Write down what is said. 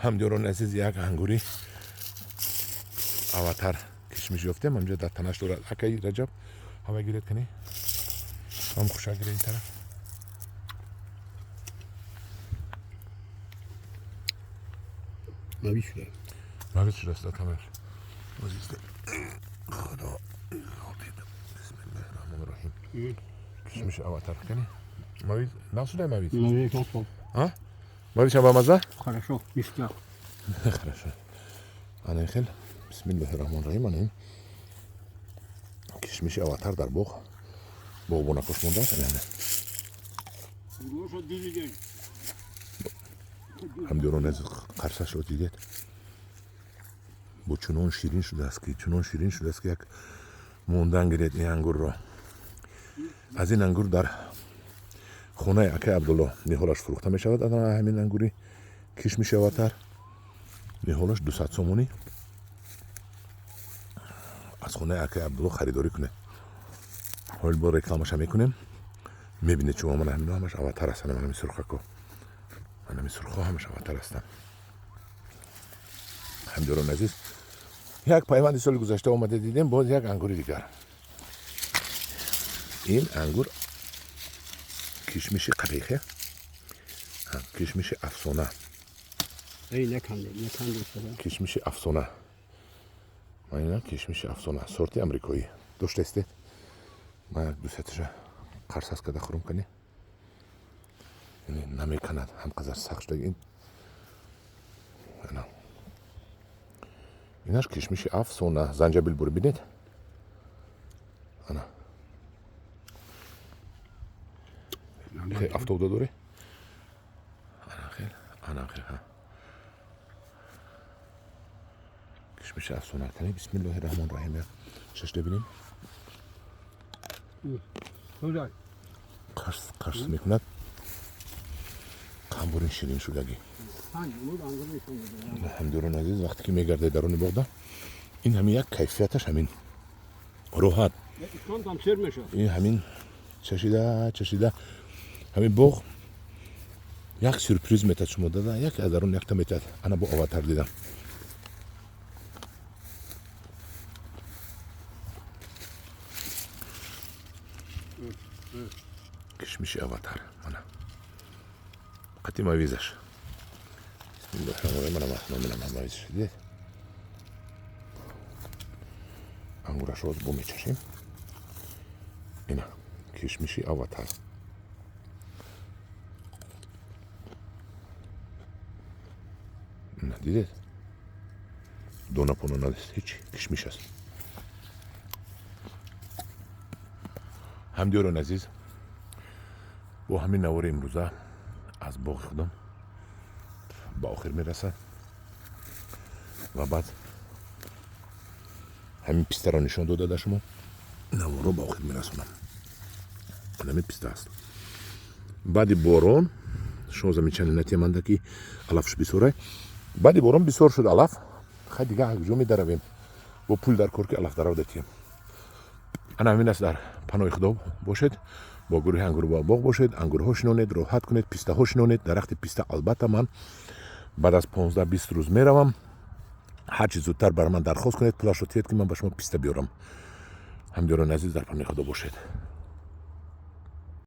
Ҳамдиёрони азиз, як ангури аватар кишмиш ёфтем, ҳамҷа дар танаш дорад. Акаи Раҷаб, ҳама гиред кани, ҳам хуша гире ин тараф. Мавиз шуда. Мавиз шудааст, тамаш. Худо, бисмиллаҳи раҳмони раҳим. Кишмиш аватар кани. Мавиз нашуда, мавиз? Мавиз топ. А? Мавиз ҳам бамаза? Хорошо, ништяк. Хорошо. Ана хел, бисмиллаҳи раҳмони раҳим, ана ин кишмиши аватар дар боғ боғбонакош мондааст. Ана. Ҳамдиёрон азиз, қарсашро дидед, бо чунон ширин шудааст ки, чунон ширин шудааст ки як мондан гиред ин ангурро. Аз ин ангур дар хонаи акаи Абдулло ниҳолаш фурӯхта мешавад. Ана ҳамин ангури кишмиши аватар ниҳолаш 200 сомонӣ. Аз хонаи акаи Абдулло харидорӣ кунед. Ҳол бо рекламаша мекунем, мебинед шумо. Мана ҳамино ҳамаш аватар ҳастанд, ҳамин сурхако, ҳамин сурхҳо ҳамаш аватар ҳастанд. Ҳамдиёрон азиз, як пайванди соли гузашта омада дидем, боз як ангури дигар. Ин ангур кишмиши қабихе, кишмиши афсона. Кишмиши афсона, ман кишмиши афсона, сорти амрикоӣ доштаистед. Ман як дусеташа қарсас карда хӯрум кани, намеканад, ҳам қадар сахт шуда. Ин инаш кишмиши афсона, занҷабил бур, бинед. Ана афтода дорӣ, ана хел, ана хел, ҳа, кишмиши афсона кани. Бисмиллоҳи раҳмони раҳим, як чашда бинем. Қарс қарс мекунад, қамбурин ширин шудагӣ. Ҳамдиёрон азиз, вақте ки мегардед даруни боғда, ин ҳамин як кайфияташ, ҳамин роҳат, ин ҳамин чашида чашида ҳамин боғ як сюрприз метад шумо дада, як аз дарун якта метад. Ана бо аватар дидам. Кишмиши аватар, мана қати мавизаш. Бисмиллоҳи, мана мавизаш, дидед. Ангурашро бо мечашем. Ина кишмиши аватар. На, дидед, дона пона надест, ҳеч, кишмиш аст. Ҳамдиёрон азиз, бо ҳамин навори имрӯза аз боғи худам ба охир мерасад ва баъд ҳамин пистаро нишон дода да шумо наворро ба охир мерасонам. Ҳамин писта аст. Баъди борон шумо замечание натияманда ки алафш бисёрай. Баъди борон бисёр шуд алаф. Хай, дига ҷо медаравем, бо пул дар кор ки алаф дарав датием. Ана ҳамин аст. Дар паноҳи худо бошед, бо гурӯҳи ангур ба боғ бошед, ангурҳо шинонед, роҳат кунед, пистаҳо шинонед. Дарахти писта албатта ман баъд аз 15-20 рӯз меравам. Ҳарчи зудтар бар ман дархост кунед, пулашро тиҳед ки ман ба шумо писта биёрам. Ҳамдиёрони азиз, дар паноҳи худо бошед.